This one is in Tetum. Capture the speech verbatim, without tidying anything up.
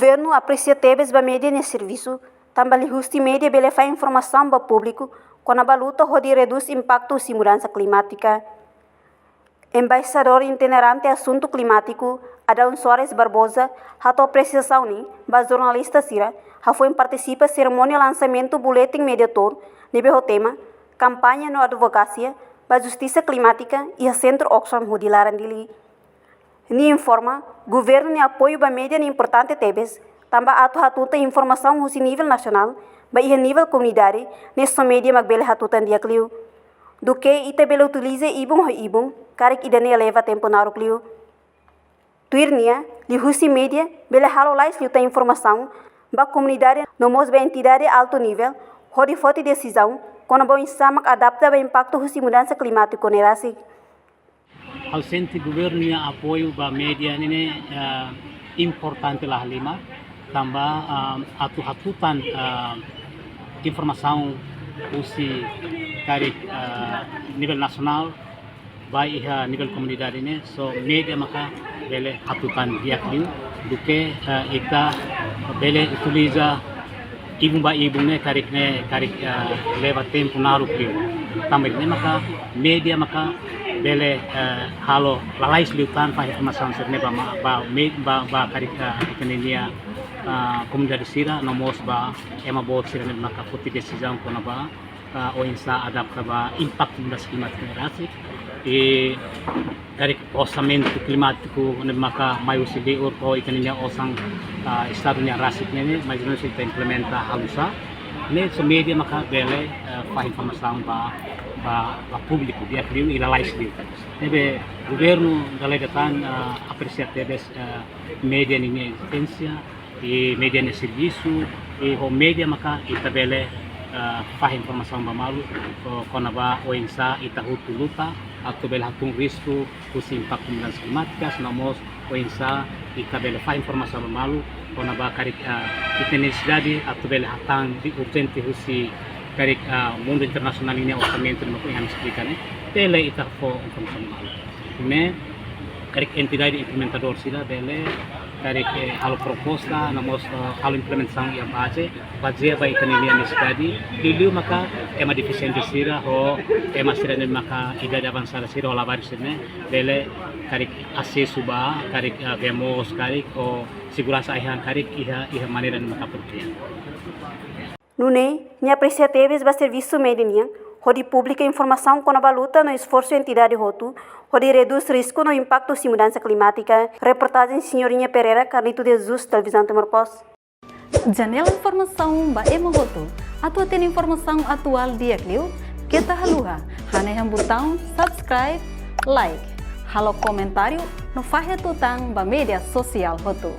Governu apresia tebes ba média nia servisu, tanba liuhusi média bele fó informasaun ba públiku kona-ba luta hodi redús impaktu husi mudansa klimátika. Embaixadór itinerante asuntu klimátiku, Adão Soares Barbosa, hato'o apresiasaun ne'e ba jornalista sira, hafoin partisipa serimónia lansamentu Buletin Mediatór, ne'ebé ho tema Kampaña no Advokasia ba Justisa Klimátika iha Sentru Oxfam hodi laran Dili. Nia informa, governu nia apoiu ba média ne'e importante tebes, tanba atu hatutan informasaun husi nivel nasionál ba iha nivel komunidade, ne'e só média mak bele hatutan di'ak liu. Duké ita bele utiliza ibun ho ibun, karik ida-ne'e leva tempu naruk liu. Tuir nia, liuhusi média bele halo lalais liután informasaun ba komunidade no mós ba entidade altu nivel, hodi foti desizaun kona-ba oinsá mak adapta ba impaktu husi mudansa klimátiku ne'e rasik. Ha'u sente governu nia apoiu ba média ne'e, eh, importante lahalimar, tanba, eh, atu hatutan, eh, informasaun husi karik, eh, nivel nasionál ba iha nivel komunidade ne'e, só média maka bele hatutan di'ak liu, duké, eh, ita bele utiliza ibun ba ibun ne'e karik ne'e, karik, eh, leva tempu naruk liu. Tanba ne'e maka média maka bele, eh, halo lalais liután fó informasaun sira-ne'e ba ma-, ba me-, ba, ba karik, eh, ita-nia, eh, komunidade sira, no mós ba ema boot sira-ne'e maka foti desizaun kona-ba, eh, oinsá adapta ba impaktu mudansa klimátika ne'e rasik. I karik orsamentu klimátiku ne'ebé maka mai husi liur ho ita-nia osan, ah, estadu nian rasik ne'e, mais ou menus ita implementa halusa. Ne'e só média maka bele, eh, fó informasaun ba, ba, ba públiku di'ak liu i lalais liu. Ne'ebé governu dala ida tan, ah, apresia tebes, eh, média nia ezisténsia, i média nia servisu, i ho média maka ita bele, eh, fó informasaun ba malu, ko-, kona-ba oinsá ita hotu luta atu bele hatún risku husi impaktu mudansa klimátika, no mós oinsá ita bele fó informasaun ba malu kona-ba karik, eh, ita-nia nesesidade atu bele hatán di'ak urjente husi karik, eh, mundu internasionál nia orsamentu ne'ebé mak ohin ami esplika ne'e, bele ita fó informasaun ba malu. Ne'e, karik entidade implementadór sira bele, karik, eh, halo proposta, no mós, eh, halo implementasaun iha baze, bazeia ba ita-nia nesesidade, liuliu maka ema defisiente sira, ho ema sira-ne'ebé maka idade avansada sira, ho labarik sira-ne'e, bele, karik asesu ba, karik, eh, bee moos, karik, ho seguransa ai-han, karik iha, iha maneira ne'ebé maka apropriadu. Nune'e, nia apresia tebes ba servisu média nian, hodi publika informasaun kona-ba luta no esforsu entidade hotu, hodi redús risku no impaktu husi mudansa klimátika. Reportajen Senhorinha Pereira, Carlito de Jesus, Televizaun Timor Post. Janela informasaun ba ema hotu. Atu hatene informasaun atuál di'ak liu, keta haluha hanehan butaun subscribe, like, halo komentáriu no fahe tutan ba média sosiál hotu.